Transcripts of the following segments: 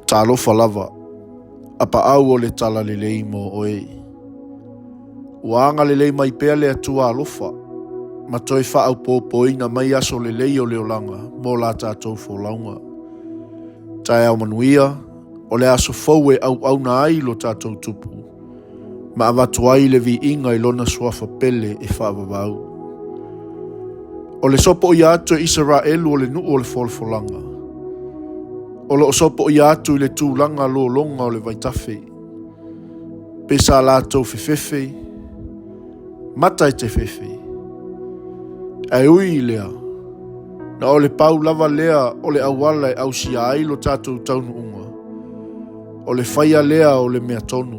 Talofa lava, a paau o le talalelei mo oe. Ua agalelei mai pea le Atua alofa, ma toe faaopoopoina mai aso lelei o le olaga mo la tatou folauga. Taeao manuia, o le aso fou e auauna ai lo tatou Tupu, ma avatu ai le viiga i lona suafa pele e faavavau. O le sopoia atu e Isaraelu o le nuu o le folafolaga, o lo o sopoia atu i le tulaga lologa o le vaitafe, pe sa latou fefefe, mata e te fefe. Ae ui i lea, na o le pau lava lea o le auala e ausia ai lo tatou taunuuga, o le faia lea o le mea tonu.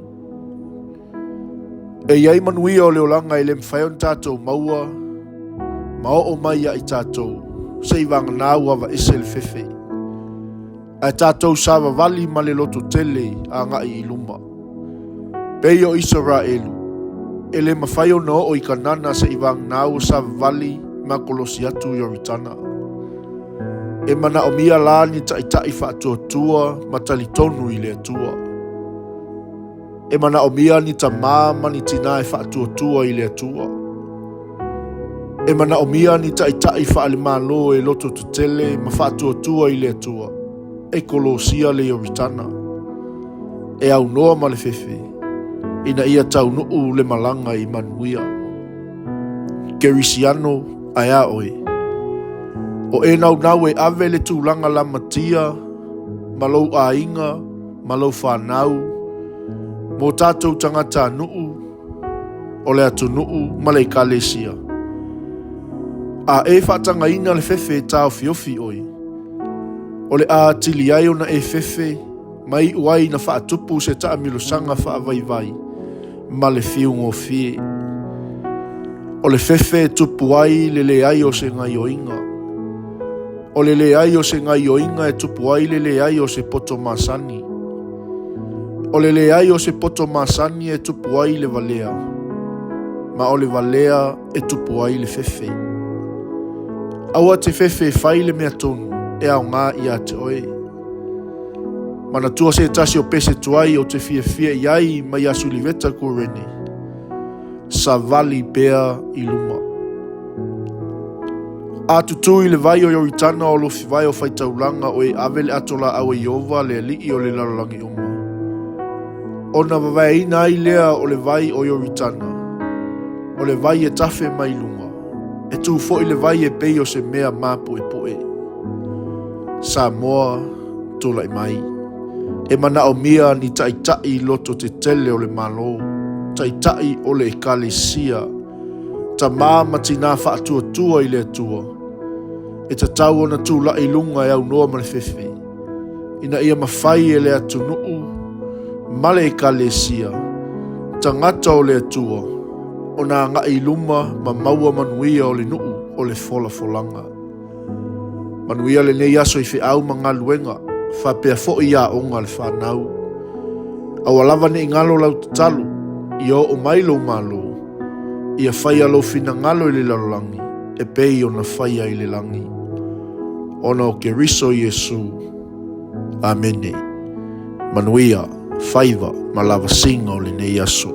E i ai manuia o le olaga e le mafai ona tatou maua ma oo mai ia i tatou, se i vagana ua aveese le fefe, ae tatou savavali ma le lototele agai i luma. Pei o Isaraelu, e le mafai ona oo i Kanana se i vagana ua savavali ma kolosi atu Ioritana. E manaomia la ni taitai faatuatua ma talitonu i le Atua. E manaomia ni tamā ma ni tinā e faatuatua i le Atua. E manaomia ni taitai faale-Malo e loto tetele ma faatuatua i le Atua e kolosia le Ioritana, e aunoa ma le fefe, ina ia taunuu le malaga i manuia. Kerisiano, ae a oe? O e naunau e ave le tulaga lamatia ma lou aiga ma lou fanau mo tatou tagatanuu o le atunuu ma le ekalesia. A e faatagaina le fefe e taofiofi oe, o le a atili ai ona e fefe ma iu ai ina faatupu se taamilosaga faavaivai ma le fiugofie. O le fefe e tupu ai le leai o se gaioiga. O le leai o se gaioiga e tupu ai le leai o se poto masani. O le leai o se poto masani e tupu ai le valea, ma o le valea e tupu ai le fefe. Aua te fefe e fai le mea tonu e aoga ia te oe. Manatua se tasi o pese tuai ou te fiafia i ai mai ia Suliveta Kureni, savali pea i luma. A tutū i le vai o Ioritana o alofivae o faitaulaga o e ave le ato laau e Ieova le Alii o le lalolagi uma. Ona vavaeina ai lea o le vai o Ioritana, o le vai e tafe mai luga, e tū foi le vai e pei o se mea mapuepue. Samoa, tulai mai. E manaomia ni taitai loto tetele o le Malo, taitai o le Ekalesia, tamā ma tinā faatuatua i le Atua, e tatau ona tulai i luga e aunoa ma le fefe, ina ia mafai e le atunuu ma le Ekalesia, tagata o le Atua, ona agai i luma ma maua manuia o le nuu o le folafolaga. Manuia lenei aso i feau ma galuega, faapea foi i aoga a le fanau. Aua lava ne i galo lau tatalo, ia oo mai lou Malo, ia faia lou finagalo i le lalolagi, e pei ona faia i le lagi. Ona o Keriso Iesu. Amene. Manuia, faiva ma lavasiga o lenei aso.